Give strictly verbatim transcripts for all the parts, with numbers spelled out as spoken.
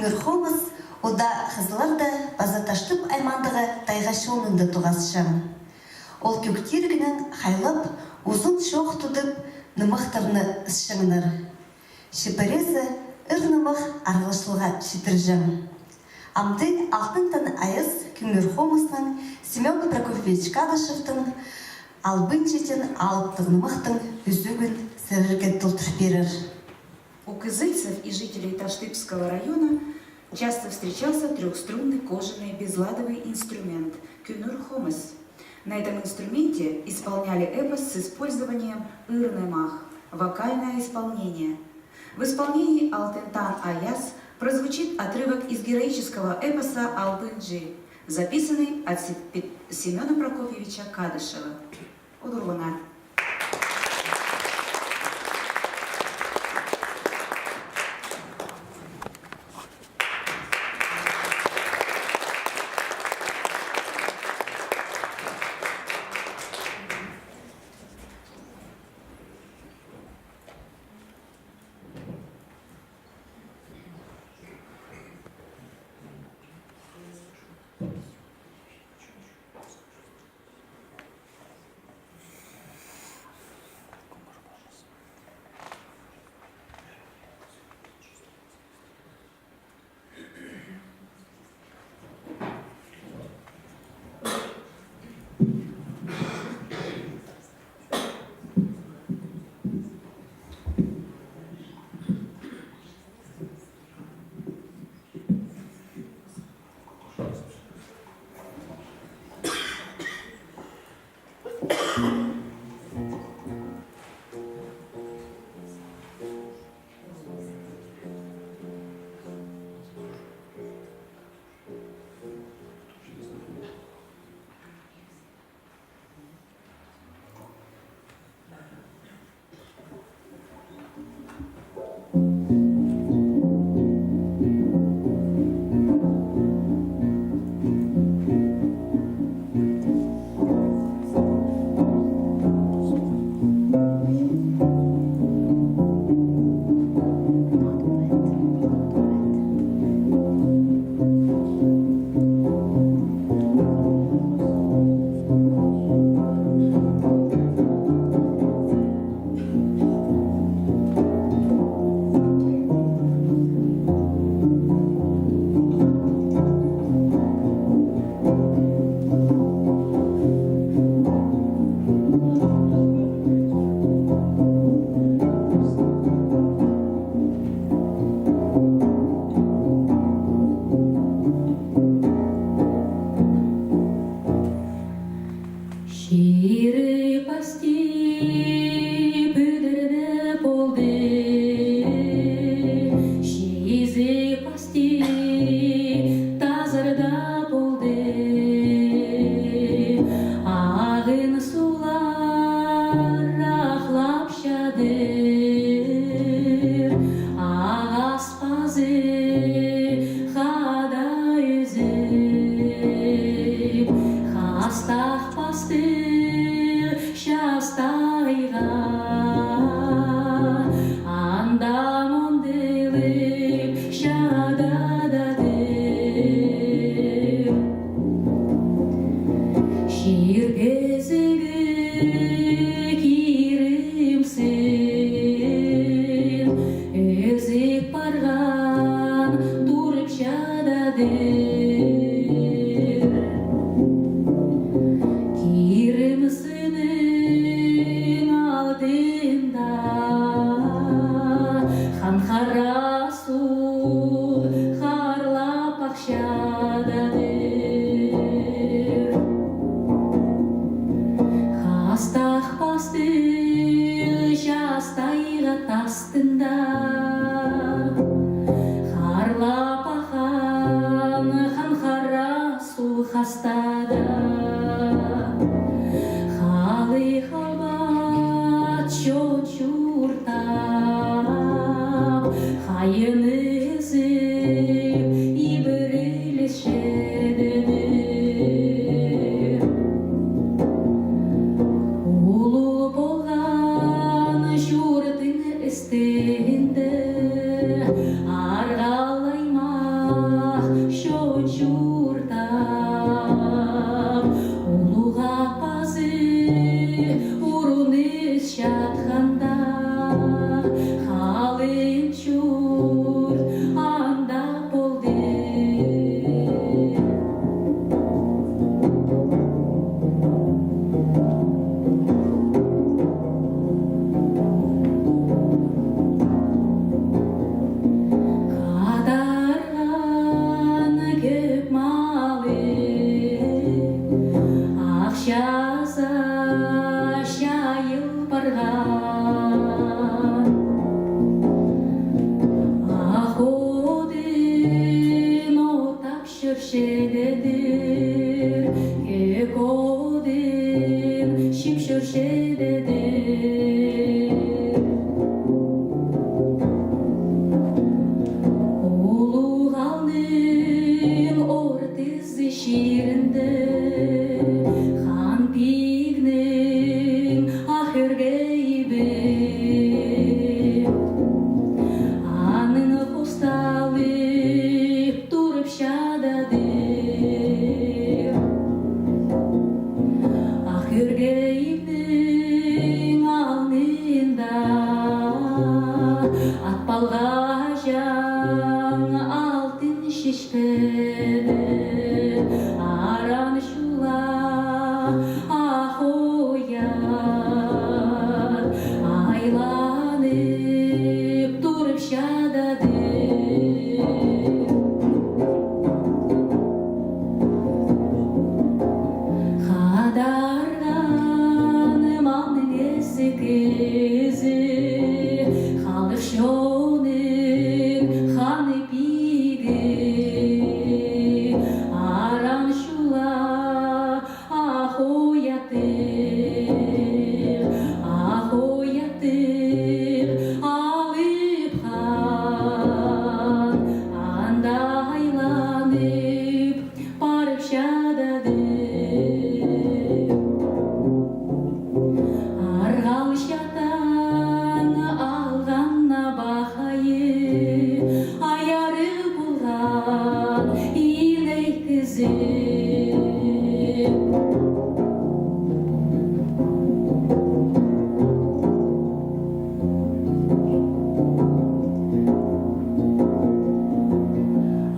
Кӱмӱр хомыс удаа Хызылларда паза Таштып аймаандағы тайға чонында тоғасчаң. Ол кӧг тирігінең хайлап, узун чоох тудып, нымахтарны ысчаңнар. Чип пірезі ыр-нымах араласчыларға читірҷең. Амды алтыннаң айас кӱмӱр хомыснаң Семён Прокопьевич Кадышевтің «Албынҷы» теен алыптығ нымахтың ӱзӱгін сірерге толдыр пирер. У кызыльцев и жителей Таштыпского района часто встречался трёхструнный кожаный безладовый инструмент кӱмӱр хомыс. На этом инструменте исполняли эпос с использованием ыр-нымах, вокальное исполнение. В исполнении Алтын Таң айас прозвучит отрывок из героического эпоса «Албынҷы», записанный от Се-, Пе-, Семёна Прокопьевича Кадышева. Удурлаңар. Чирі пасти пӱдірде полды, чизі пасти тазырда полды. Ағын сулар ахлап чадыр, ағас пазы хада ӱзіп, хастах пастығ частайға анда-мында ылып чадададыр. Чир пезігі кирімзін ӧзіп парған турып чададыр. Кирімзінің алдында Хан Хара суғ харлап ах чададыр. Хастах пастығ частайға тастында харлап аххан Хан Хара суғ хастада. Халых албат чон чуртап, хайыны ызып, ибіріліс чедедір. Улуғ полған чуртың істінде арғалай ма чуртап, улуғ апазы урун ис чатханда, халын чурт анда полды. Хадарған кӧп малы, ахчазы чайыл парған. Ах одын отап чӧрчедір, кӧк одын чіп чӧрчедір. Улуғ аалның ортызы чирінде хан пигнің ах ӧргейі. Аның хосталып турып чададыр. Ах ӧргейнің алнында ат палғаҷаң алтын чечпеде, аран чула ах оят айланып турып чададыр. Хадарған малның ізі кізі, халых чонның ханы пигі, аран чула ах оятығ, ах оятығ Алып Хан анда айланып парып чададыр. Арғал чатаң алған набахайы, аяры полған иней кізі.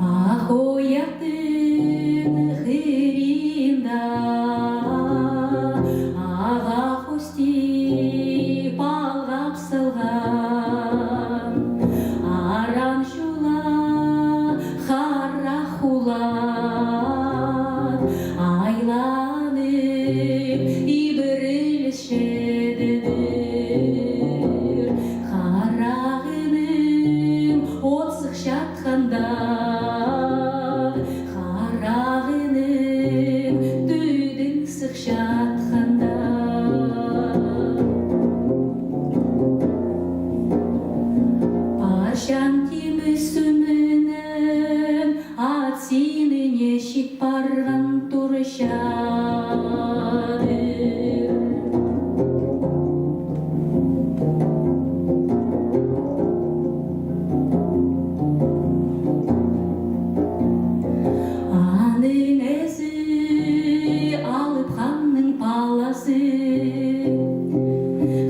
Ах ояттың хыринда ағаа хости палғап салған. Аран чула хара хулат айланып ибірілісчедір. Харағының от сых чатханда, харағының тӱдӱң сых чатханда. Парчан тиміс сӱмінең ат синіне чит парған турчадыр. Аның ізі Алып Ханның палазы,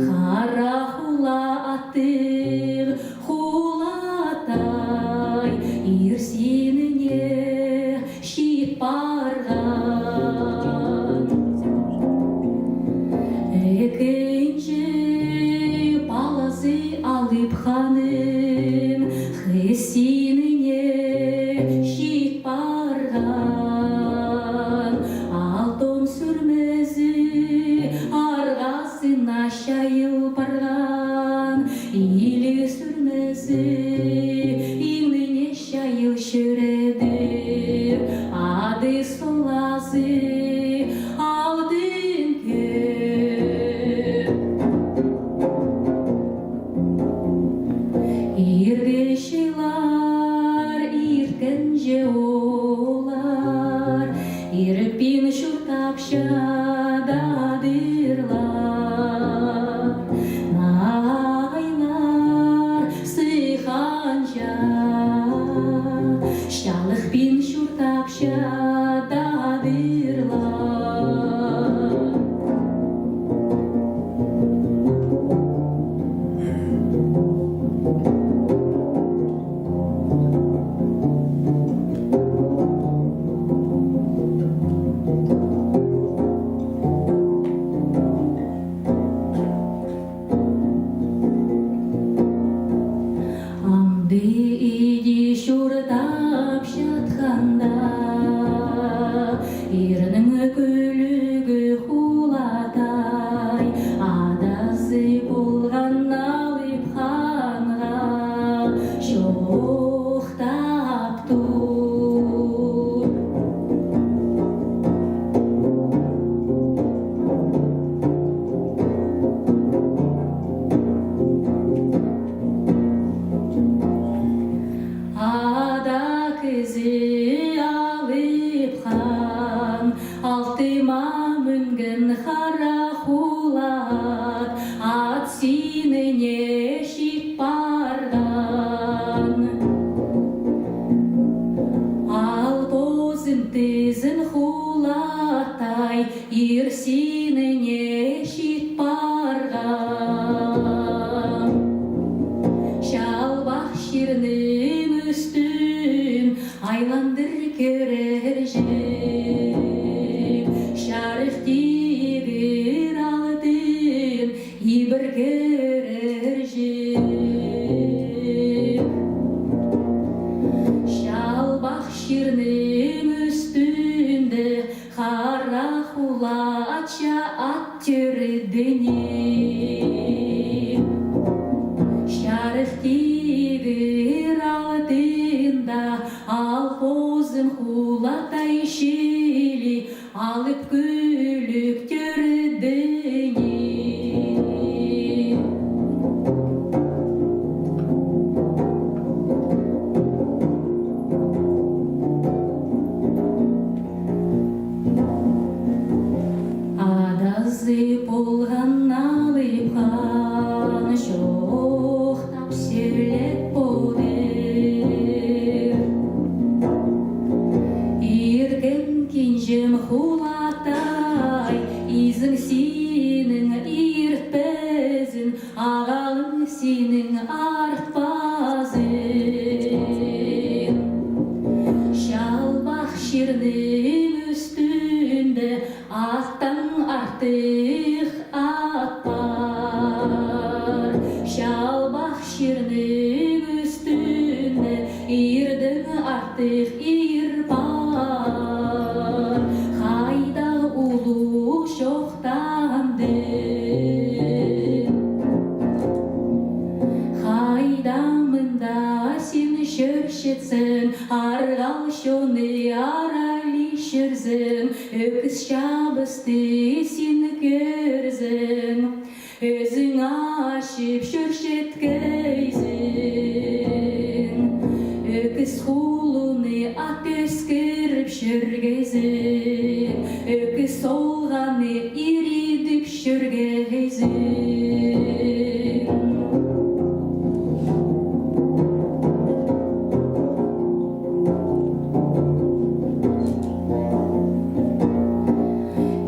Хара Хула аттығ Хулатай ир синіне чит парған. Ікінҷі палазы Алып Ханның хыс синіне чит парған. Алтон сӱрмезі арғазына чайыл парған. Иліг сӱрмезі иңніне чайыл чӧредір. Ады-солазы Алтын Кӧк. Иргі чыллар ирткенҷе олар ирікпин чуртап чададырлар. Наа айлар сыхханҷа, чалыхпин чуртап Чададырлар. Амды иди чуртапчатхан да, ирнің кӱлӱгі Хулатай, адазы полған Алып Ханға чоохтап тур. Ада кізі Алып Хан, алты ма мӱнген хара хулат, ат синіне чит парған. Ал позым тізін, Хулатай, ир синіне чит парған. Чалбах чирнің ӱстӱн айландыр кӧрерҷік, чарых тигір алтын ибіргерҷік. Чалбах чирнің ӱстӱнде хара хулатча ат тӧрдені. Чарых тигір алтында ал позым, Хулатай, чіли алып кӱлӱк тӧрдені. Адазы полған Алып Хан чоохтап сӧлеп одыр. Иркен кинҷем Хулатай, изің синің иртпезін, ағалың синің артпазын. Чалбах чирнің ӱстӱнде аттаң артых ат пар. Чалбах чирнің ӱстӱнде ирдең артых ир пар. Хайдағ улуғ чоохтанды. Хайда мында син чӧрчетсең, арғал чонны аралай чӧрзең, ӧкіс чабысты син кӧрзең, ӧзің ачып чӧрчеткейзің. Ӧкіс хулуны ат ӧскіріп чӧргейзің, ӧкіс солғанны иридіп чӧргейзің.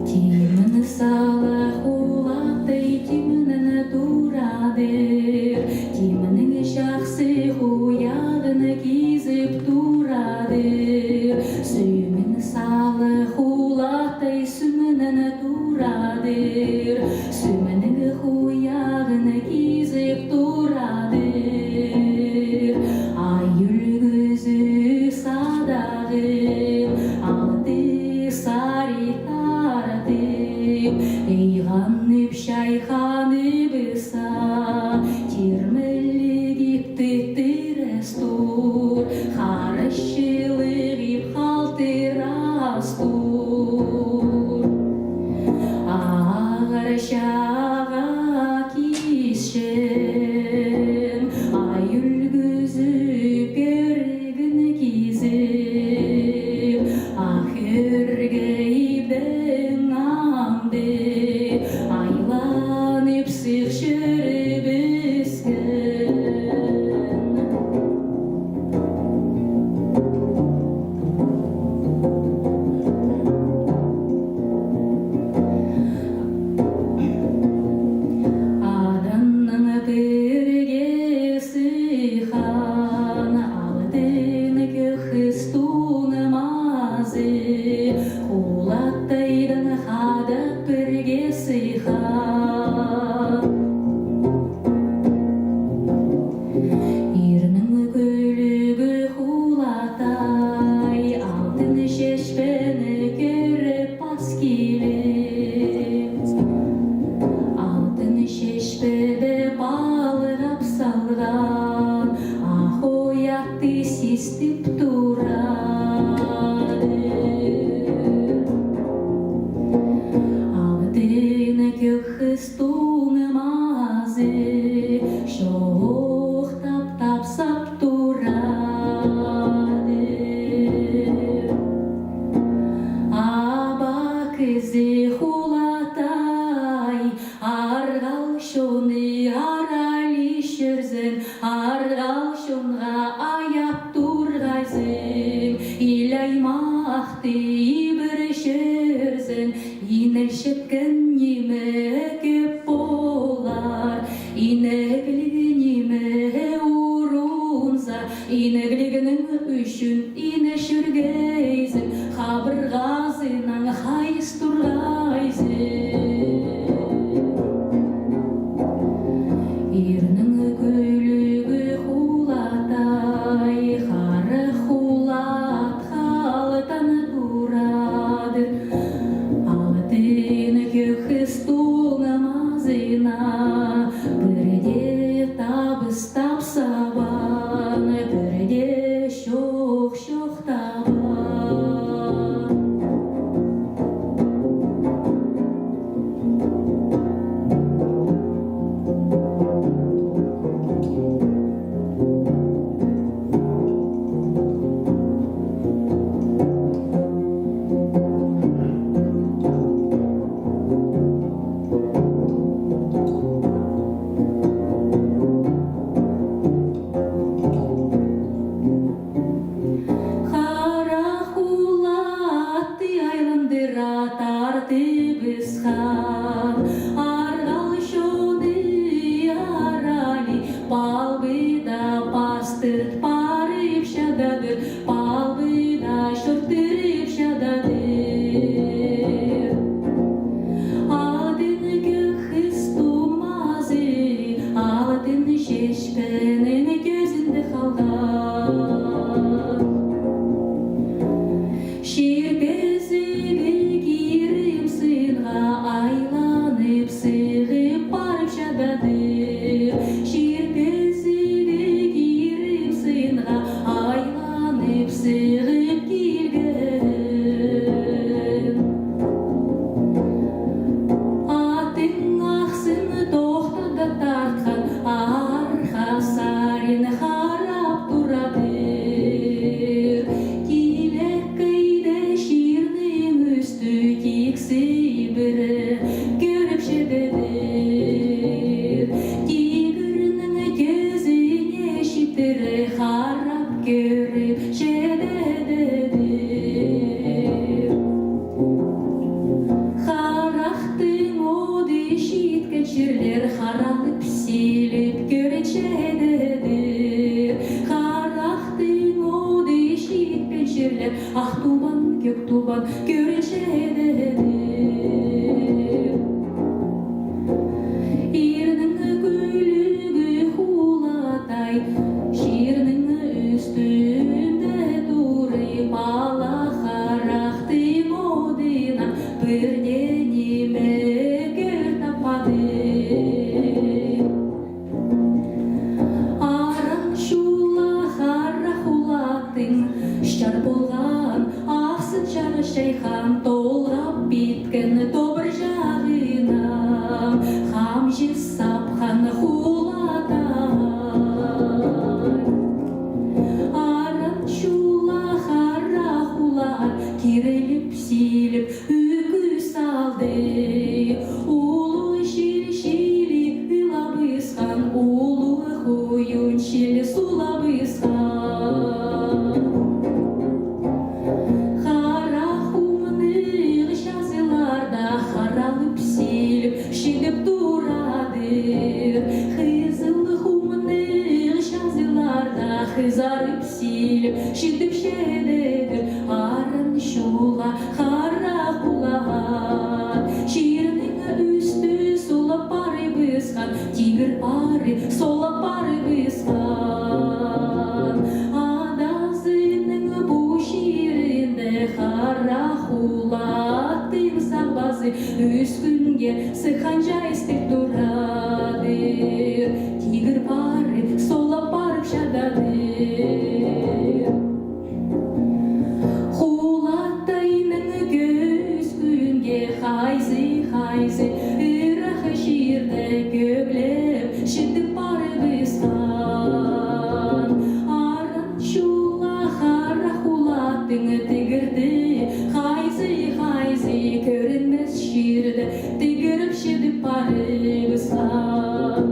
Тимнең сала Хулатай тимнең турадыр, тимнең чахсы хуяғын кизіп турадыр. Сӱмнең сала Хулатай сӱмнең турадыр, сӱмнең хуяғын кизіп турадыр. Ай ӱлгӱзі садағын алты сари тартып, ыйғанып чайханыбысса, тирмелігіп тітірес тур, харасчылығып халтырас тур. Ағар чаға кисчең, ай ӱлгӱзі кӧрігін кизіп, ах ӧрге ибдең амды айланып сых чӧрібіскен. Хулатайдаң хада пірге сыйхан. Ирнің кӧлігі Хулатай алтын чечпені кӧріп пас киліп, алтын чечпеде палғап салған ах ой атты систіп турады. Алтын кӧк хыс туңмазы чоохтап тапсап турады. Аба кізі Хулатай, арғал чонны аралыс чӧрзің, арғал чонға аяп турғайзың, ил аймахты ибіре чӧрзің, инілчеткен ниме кӧп полар, инігліг ниме урунза, иніглігнің ӱчӱн ине чӧргейзің, хабырғазынаң хайыс турғайзың. Ирнің кӧлігі Хулатай, хара хулат халтанып турады. Алтын кӧк хыс туңмазына пірдее табыс тапсабаан, пірдее чох чох табаан. Хара хулатты айландыра тартыбысхан, арғал чонны аралай палбыда пастырт парып чададыр, палбыда чуртырып чададыр. Алтын кӧк хыс туңмазы алтын чечпенің кӧзінде халған. Чир кӧзігі кирім сынға айланып сығып парып чададыр. Чир кӧзігі кирім сынға айланып сығып килген. Аттың ахсын тохтада тартхан, арха сарин харап турадыр. Тилекейде чирнің ӱстӱ тиксібіре кӧріп чедедір. Тигірнің кӧзіне читіре харап кӧріп чедедір. Харахтың оды читкен чирлер харалып силіп кӧріп чедедір. Харахтың оды читкен чирлер ах тубан, кӧк тубан кӧріп чедедір. Ирнің кӧлігі Хулатай чирнің ӱстӱнде турып, ала харахтың одынаң пір дее ниме кӧр таппады. Аран чула хара хулаттың чар полған ахсын чарыс чайхан, толғап питкен тобыр чағынаң хамҷы сапхан Хулатай. Аран чула хара хулат киріліп, силіп, ӱкӱс алды. Улуғ чил чилі ылабысхан, улуғ хуюн чил сулабысхан. Хара хумнығ чазыларда харалып, силіп, чідіп турадыр. Хызыл хумнығ чазыларда хызарып, силіп, чідіп чедедір. Аран чул Хара хулат, чирнің ӱстӱ солап парыбысхан, тигір парып, солап парыбысхан. Адазының пу чирінде хара хулаттың сағбазы ӱс кӱнге сыххан чайыстығ турадыр. Тигір парып, солап парып чададыр. Хулаттайның кӧзідігінде хайзы-хайзы ырах чирде кӧглеп чідіп парыбысхан. Аран чуллах хара хулаттың тигірі хайзы-хайзы кӧрінмес чирде тигіріп чідіп парыбысхан.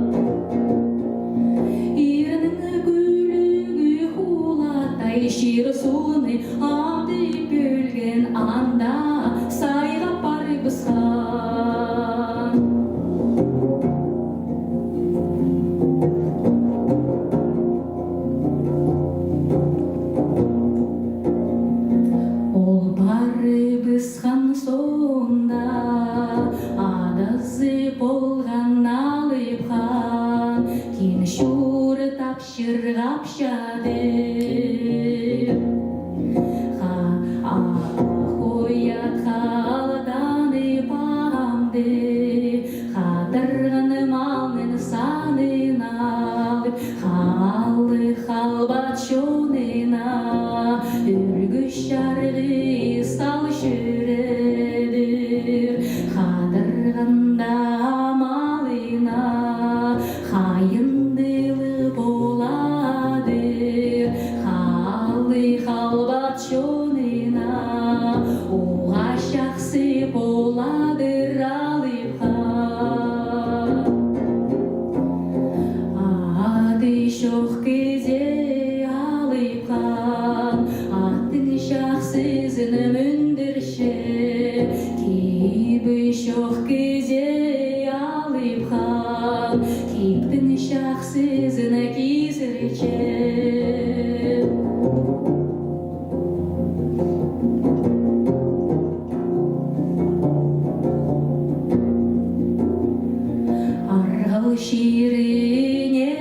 Ирнің кӱлӱгі хулаттай чир-сууны амды пӧлген, анда сайға парыбысхан. Ол парыбысхан соонда адазы полған алып хан, киң чуртап чырғап чадыр. Ха-, а-, ах ой атха алтанып амды, хатырған малның санын алып, халлығ халбат чонына ӱлгӱ-чарғы сал чӧредір. Хатырғанда малына хайындылығ поладыр, халлығ халбат чонына уғаа чахсы поладыр алып хан. Аты чох кізее алып хан аттың чахсызын мӱндірче, кип чох кізее алып хан киптің чахсызын кизірче. Арғал чиріне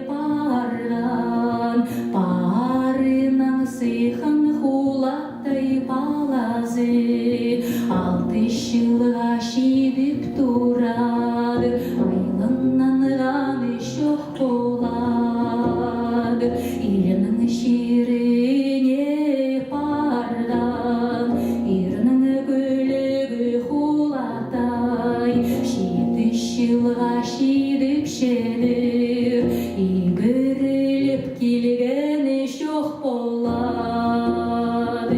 парған, парынаң сыххан хулаттай палазы алты чылға чидіп турадыр, айланнанғаны чох поладыр. Ирнің чиріне парған, ирнің кӱлӱгі хулаттай читі чылға чидіп чедір, ибіріліп килгені чох поладыр.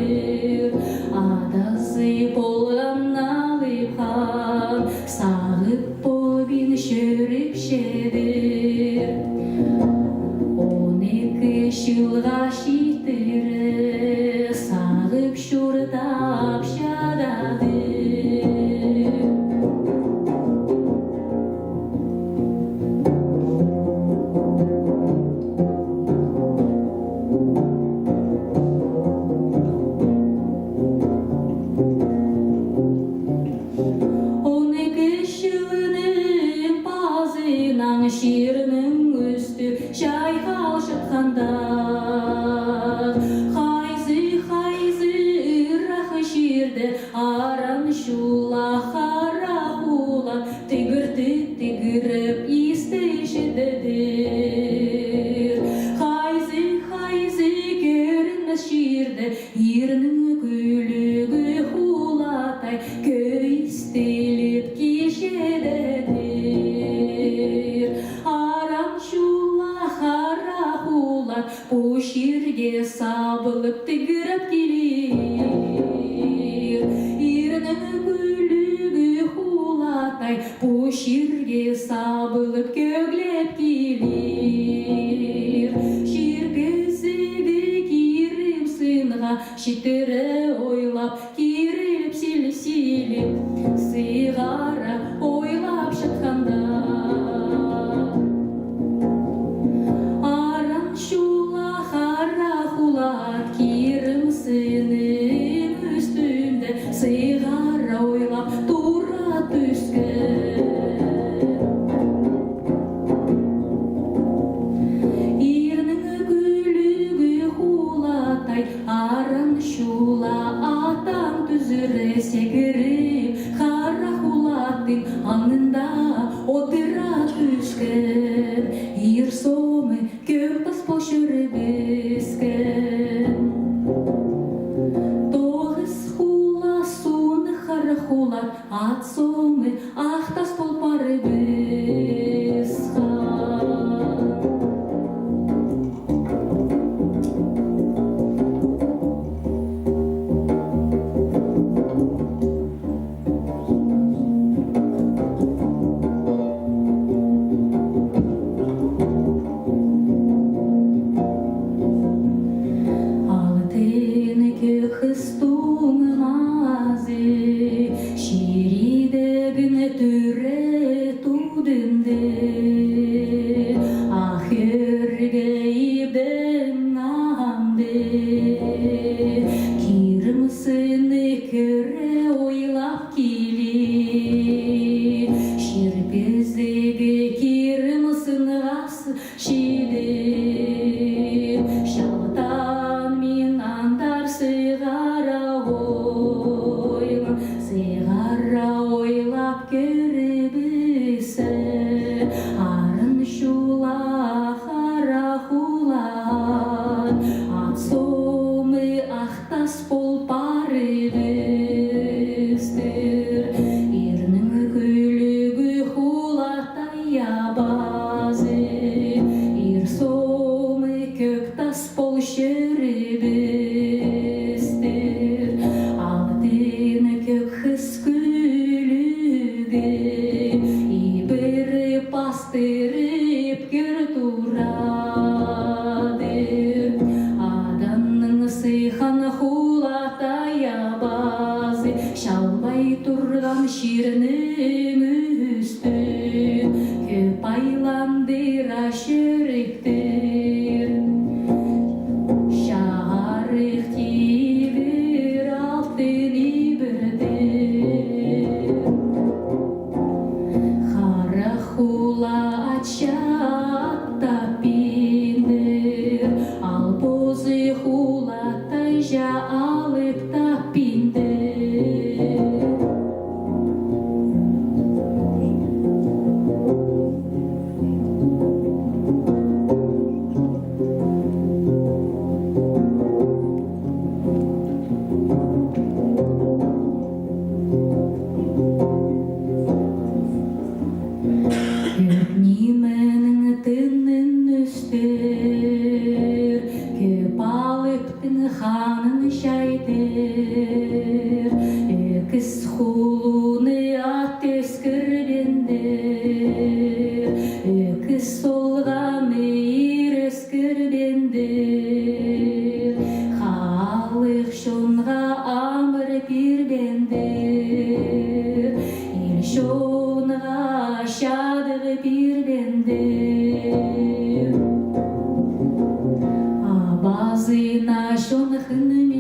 Адазы полған алып хан сағып пу пиин чӧріп чедір. Он ікі чылға читіре сағып чуртап чададыр. Он ікі чылның пазынаң чирнің ӱстӱ чайхалчатханда, хайзы-хайзы ырах чирде аран чуллах хара хулат тигірді тигіріп исті чідедір. Хайзы-хайзы кӧрінмес чирде ирнің кӱлӱгі хулаттай кӧй істіліп кичедедір. Аран чуллах хара хулат пу чирге сабылып тигіріп килир. Ирнің кӱлӱгі хулаттай пу чирге сабылып кӧглеп килир. Чир кізігі кирім сынға читіре ойлап, киріліп сил-, силіп, сығара ойлап чатханда, аран чуллах хара хулат кирім сынның ӱстӱн Сығара ойлап тура тӱскен. Ирнің кӱлӱгі Хулатай, аран чула аттаң тӱзіре сигіріп, Хара Хулаттың алнында одыра тӱскен. Ир сомы кӧк тас пол чӧрібіскен. Тоғыс хула суны Хара Хулат ат сомы ах тас пол парыбысхан. Алтын кӧк хыс туңмазы чиридегін тӱре тудынды. Ах ӧрге ибдең амды кирім сыны кӧре ойлап килі. Чир пӧзігі кирім сынға чидіп, чалтан мин андар сығара ойлап, сығара ойлап кӧрібіссе, аран чула Хара Хулат ат сомы ах тас пол парыбыстыр. Ирнің кӱлӱгі Хулатай абазы ир сомы кӧк тас пол чӧрібістір. Алтын кӧк хыс кӱлӱгі ибіре пастырып кӧр турадыр. Аданның сыххан Хулатай абазы чалбай турған чирнің ӱстӱн кӧп айландыра чӧріктір. Чарых тигір алтын ибірдір. Хара Хула ача ат таппиндір, ал позы Хулатайҷа алып таппиндір. Кӧп нименің тынын ӱстір, кӧп алыптың ханын чайтыр, ӧкіс хулуны ат ӧскірбендір, ӧкіс солғаны ир ӧскірбендір, халых чонға амыр пирбендір, ил чонға чадығ пирбендір. Абазына чон хынминдір,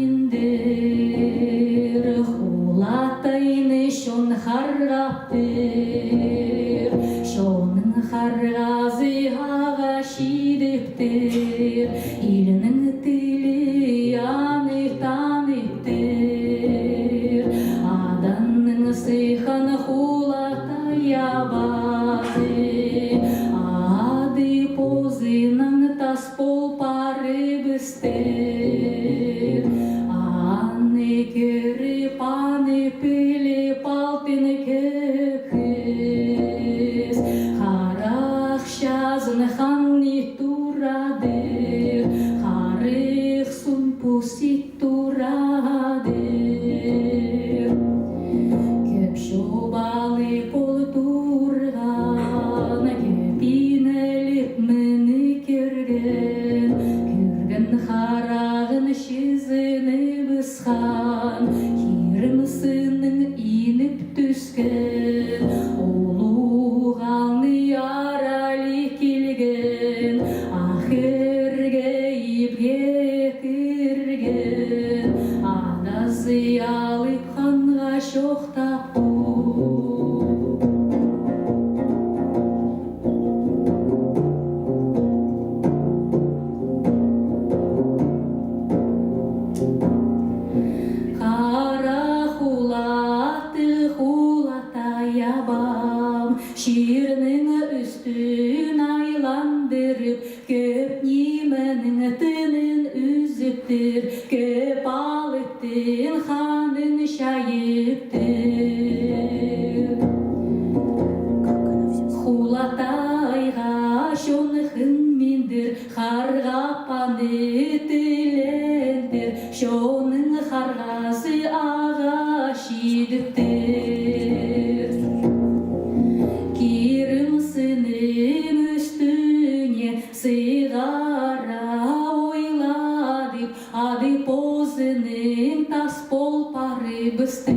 Хулатайны чон харғаптыр, чонның харғазы ағаа чидіптір, илнің тілі аны таныптыр. Аданның сыххан Хулатай абазы ады позының тас пол парыбыстыр. Аны кӧріп, аны піліп, алтын кӧк хыс харах чазын хан ит турадыр, харых сун пус ит турадыр. Кӧп чобалып ол турған, кӧп инеліп мыны кӧрген, кӧрген харағын чызыныбысхан, кирім сынның чоохтап. Хара хулаттығ хулатай абам чирнің ӱстӱн айландырып, кӧп нименің тынын ӱзіптір, кӧп алыптың ханын чайыптыр. Хулатайға чон хынминдір, харға аппаны тілендір, чонның харғазы ағаа чидіптір. Кирім сынның ӱстӱне сығара ойладып, ады позының тас пол парыбыстыр.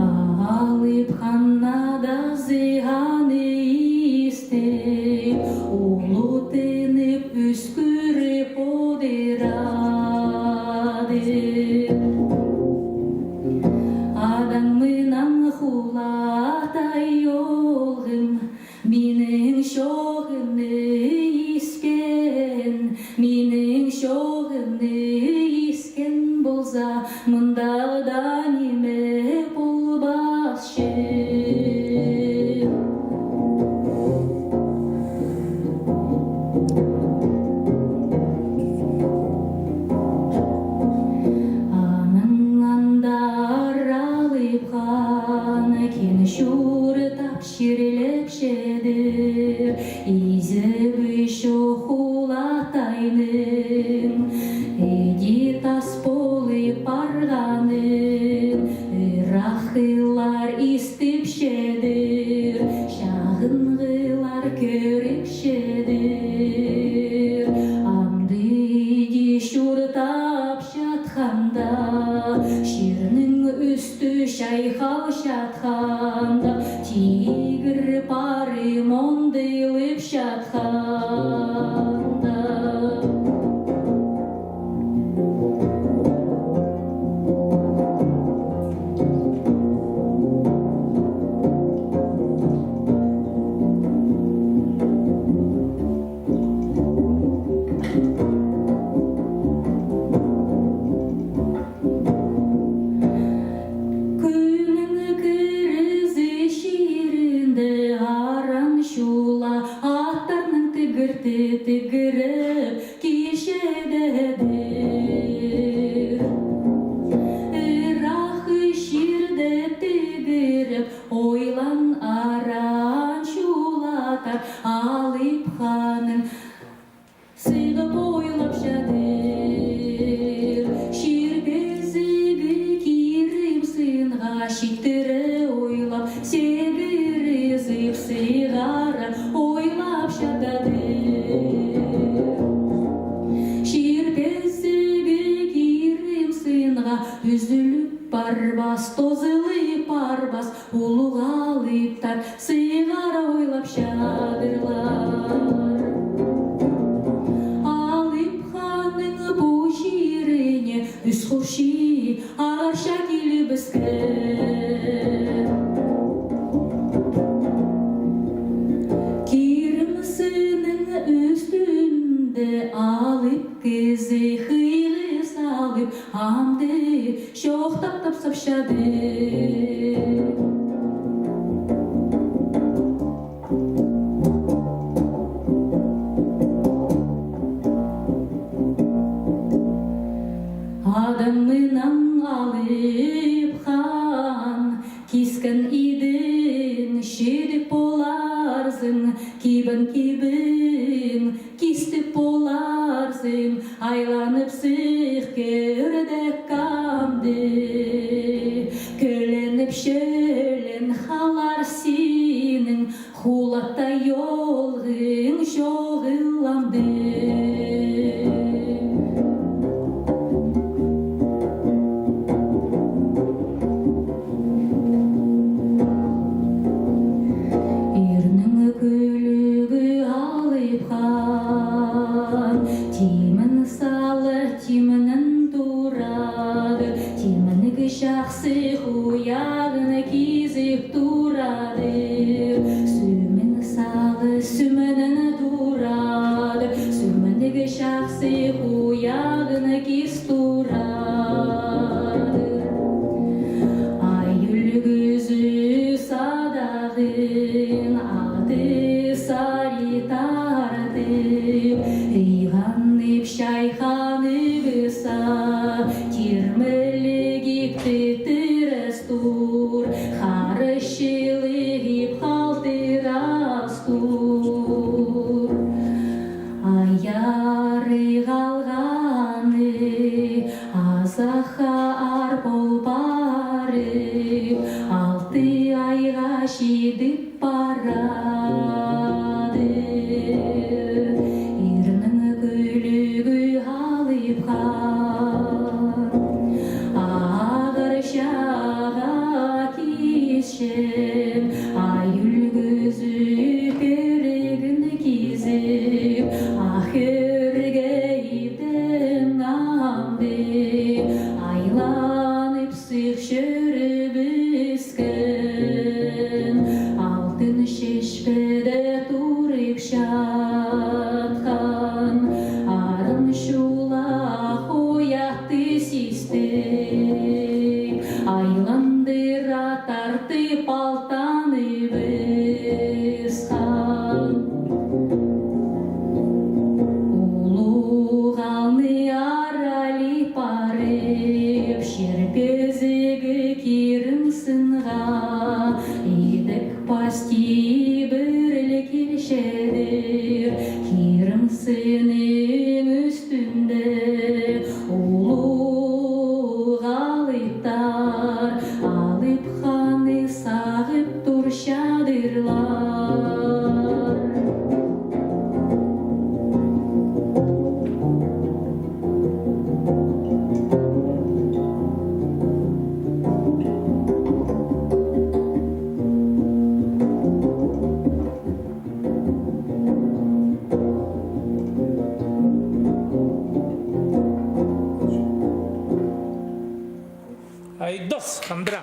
Алып хан адазы аны истіп, улутынып, ӱскӱріп одырады. Адаң мынаң, хулатай оолғым, минің чооғымны искен, минің чооғымны искен полза, мындағ даа ниме полбасчы. Анаң андар Алып хан кин чуртап чирлепчедір, изебі чох хулатайның іди тас полып парғанын. Ыраххылар истіпчедір, чағынғылар кӧріпчедір. Амды іди чуртап чатханда, чирнің ӱстӱ чайхал чатханда, тигір парым ондылып чатханда. Кӱннің кірізі чирінде аран чула аттарның тігірті тігіріп килчедедір. Ырах чирде тігіріп, ойлан, аран чулатар Алып ханның. Сығып ойлапчадыр, чир кізігі Кирім сынға читтіре ойлап, сегірізіп сығара ойлапчадыр. Чир кізігі Кирім сынға ӱзіліп парбас, тозылып парбас, улуғ алыптар сығара ойлапчадырлар. Алып ханның пу чиріне ӱс хурчы ағарча килібіскен. Кирім сынның ӱстӱнде алып кізі хыйғы салып, амды чоохтап тапсапчадыр. Адаң мынаң Алып хан кискен идең чидік поларзың, кибін кибің кистік поларзың, айланып сых кӧрдек амды. Кӧленіп чӧлен халар синің хулаттай оолғың чоғыл амды. Ирнің Ирнің кӱлӱгі алыпхан, ағырчаға кисчең, ай ӱлгӱзі пирігін кизіп, ах ӧрге иптең амды айланып сых чӧрібіскен, алтын чечпеде турып чатхан, арым чулах оятты систіп, айландыра тартып алтаныбысхан. Улуғ аалны аралып парып, чир пезігі кирім сынға, идік пасти піріл килчедір. Кирім сынның ӱстӱнде улуғ алыптар Алып Ханны сағып турчадырлар. Айдос, Андра.